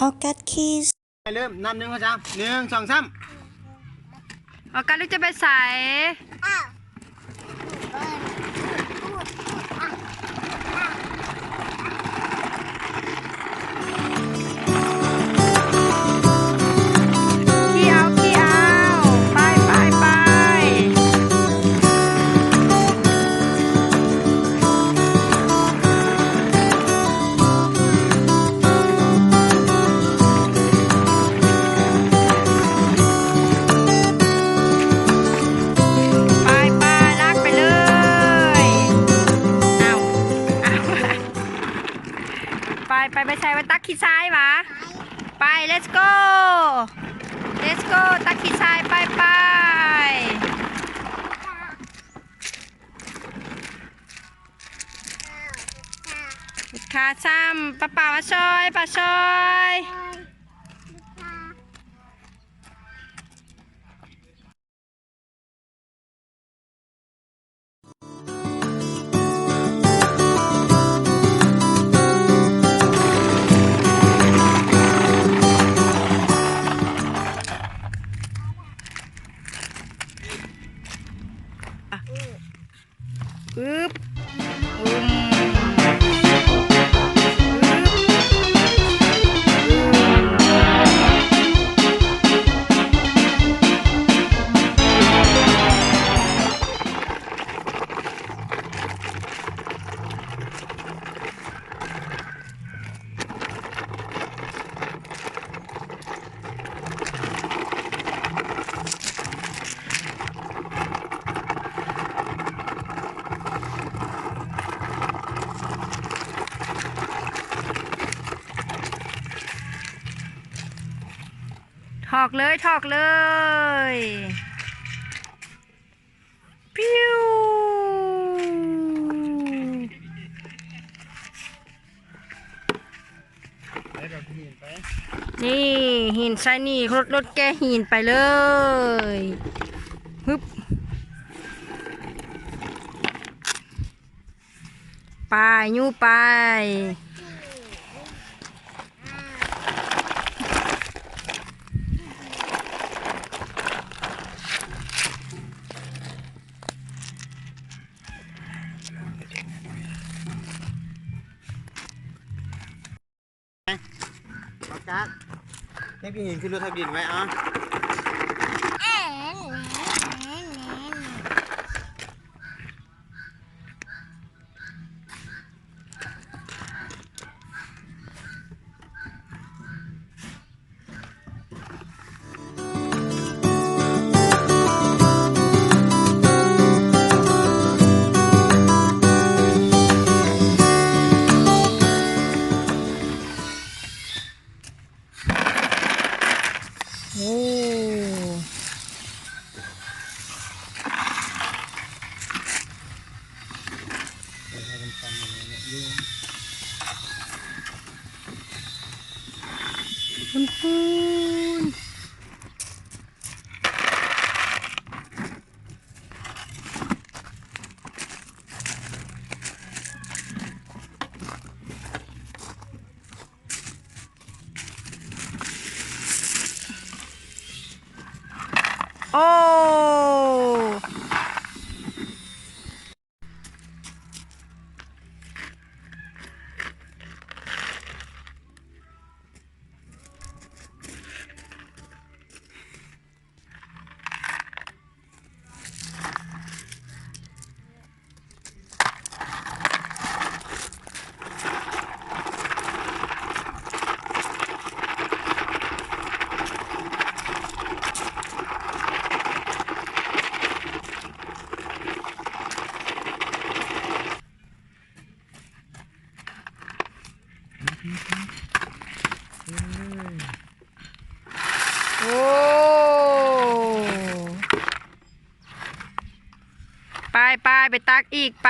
ອອກັດຄິດ ເລີ່ມ ນັບ ໜຶ່ງ ສອງ ສາມ ໜຶ່ງ ສອງ ສາມ. ອອກັດ ລູກຈະໄປໃສ? ຂີ່ເອົາ ຂີ່ເອົາ ໄປ ໄປ ໄປ. ໄປ ໄປ ລາກໄປເລີຍ. ເອົາ ເອົາ ໄປ ໄປ ໄປໃສວະ? ຕັກຂີ້ຊາຍຫວາ? ໄປ let's go let's go ຕັກຂີ້ຊາຍ ໄປ ໄປ. ຂາຊ້ຳ ປ້າ ປ້າມາຊ່ອຍ ປ້າຊ່ອຍ. ອຶບ ອຶມ ອຶບ ອຶມ. ຖອກເລີຍ ຖອກເລີຍ. ປິວ ໄປດອກຫີນໄປ. ນີ້ ຫີນໃສ່ນີ້ ລົດ ລົດແກ່ຫີນໄປເລີຍ. ຮຶບ ໄປ ຍູ້ໄປ. ປາກາດ ເກັບຫີນຂຶ້ນລົດທະບຽນໄວ້ ເອົາ. ໂອ້ ພຸ້ນໆ. ໂອ້ ໂອ້ ໄປໆ ໄປຕັກອີກ ໄປ.